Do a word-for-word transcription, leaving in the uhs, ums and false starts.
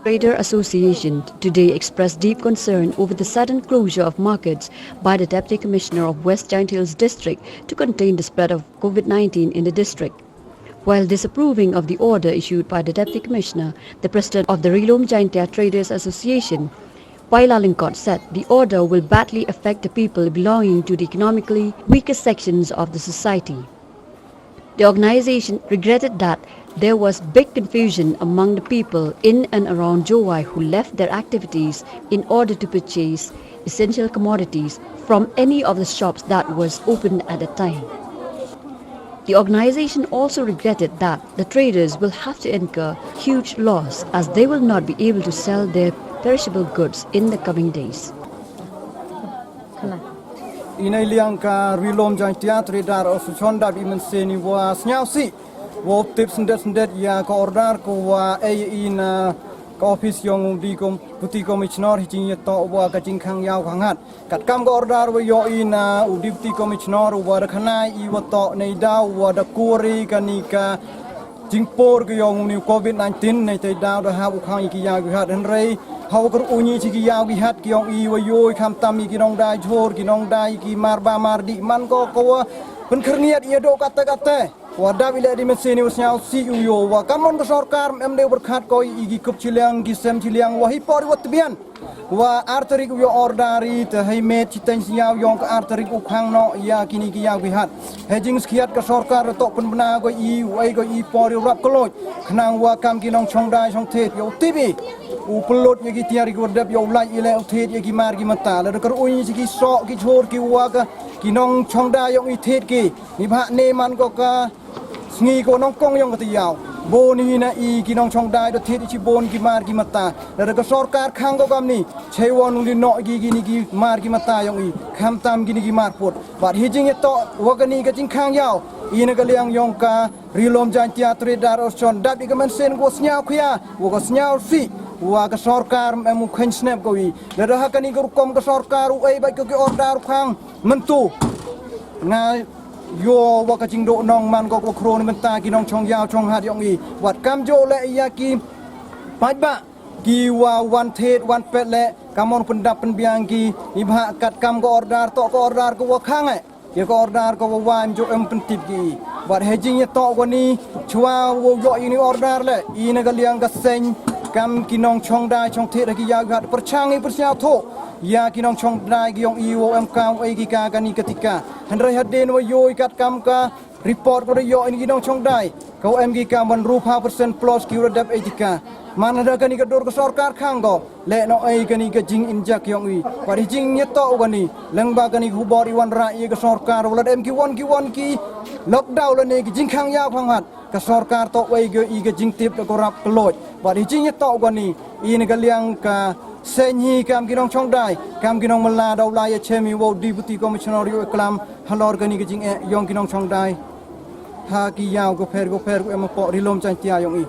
Trader Association today expressed deep concern over the sudden closure of markets by the Deputy Commissioner of West Jaintia Hills District to contain the spread of COVID nineteen in the district. While disapproving of the order issued by the Deputy Commissioner, the president of the Ri-lum Jaintia Traders Association, Paila Lyngkot, said the order will badly affect the people belonging to the economically weaker sections of the society. The organization regretted that there was big confusion among the people in and around Jowai who left their activities in order to purchase essential commodities from any of the shops that was open at the time. The organization also regretted that the traders will have to incur huge loss as they will not be able to sell their perishable goods in the coming days. Inai liang ka Ri-lum Jaintia Traders Association da bi mynsiem i wa sniaw si wa u tip syndet syndet ya ka order ko wa e i na ka office yong u Deputy Commissioner hi jingyato wa ka jingkhang yaw khang hat. Kat kam ka order wa yoh i na u Deputy Commissioner wa da khana i wa toh nei da wa da kuri kani ka jingpur ka yong u ni u COVID nineteen, nei te da da hap u khang i ki yaw ki hat. Hynrei ha wa kyrkhu i chi ki yaw ki hat ki yong i wa yoh i kham tam i ki nongdai jhur, ki nongdai ki mar ba mar di man ko ko wa pynkyrngiat i ya do kate kate. Wa da bi le di mynsiem i wa sniaw si u yoh wa kamon ka sorkar em de u pyrkhat ko i ki kup chiliang, ki sem chiliang wa hi por i wa tbian. Wa ar tarik u yoh order i te hei met chiteng sniaw yong ka ar tarik u khang noh ya kini ki yaw ki hat. Hei jingskhiat ka sorkar toh pynbna ko i u ai ko i por i rap kloj. Khnang wa kam ki nongchongdai chongthied yow tip i u pynlut ya ki tiar i ki wa dep yow lait i le u thied ya ki mar ki mata. Lada kyrkhu i chi ki soh ki jhur ki wa ka ki nongchongdai yong i thied ki. Ni bha ne man ko ka sngi ko nongkong yong ka tiar yaw. Bun hi na i ki nongchongdai da thied i chi bun ki mar ki mata. Lada ka sorkar khang ko kam ni, chei wa nung di noh ki kini ki mar ki mata yong i. Kham tam kini ki mar put. Bad hi jingyato wa kani ka jingkhang yaw i na ka liang yong ka Ri-lum Jaintia Traders Association da bi ka mynsiem ko sniaw khia, wa ka sniaw si, wa ka sorkar em u khein snep ko i. Lada ha kani ka rukom ka sorkar u ai bad ko ki order u khang myntu. Nga yoh wa ka jingdoh nong man ko ko khro ni mynta ki nongchong yaw chong hat yong i. Wat kam jo le ya ki paidbah ki wa wan thied wan pet le kamon pyndap pynbiang ki i bha kat kam ka order toh ka order ko wa khang e. Ya ka order ko wa wan jo em pyntip ki. Wat hei jingyato wa ni chwa wa yoh i ni order le i na ka liang ka seng kam ki nongchongdai chongthied ha ki yaw ki hat pyrchang i pyrsniaw thoh ya ki nongchongdai ki yong i wa em kam e ki ka kani ka tika. Hynrei hadien wa yoh i kat kam ka report ko da yoh i ni ki nongchongdai. Ko em ki kam wan ru pha percent plus ki wa dep e tika. Man da kani ka dur ka sorkar khang ko le noh e kani ka jinginjak yong i. Wat hi jingyato wa ni leng ba kani ka hubor i wan ra i ka sorkar wa lada em ki wan ki wan ki lockdown lane ki jingkhang yaw khang hat. Ka sorkar toh wei ko i ka jingtip da ko rap kloj. Wat hi jingyato wa ni i na ka liang ka seng hi kam ki nongchongdai, kam ki nongmylla daw la ya chem i wa u Deputy Commissioner yow klam halor kani ka jing e yong ki nongchongdai. Ha ki yaw ko pher ko pher ko em poh Ri-lum Jaintia yong i.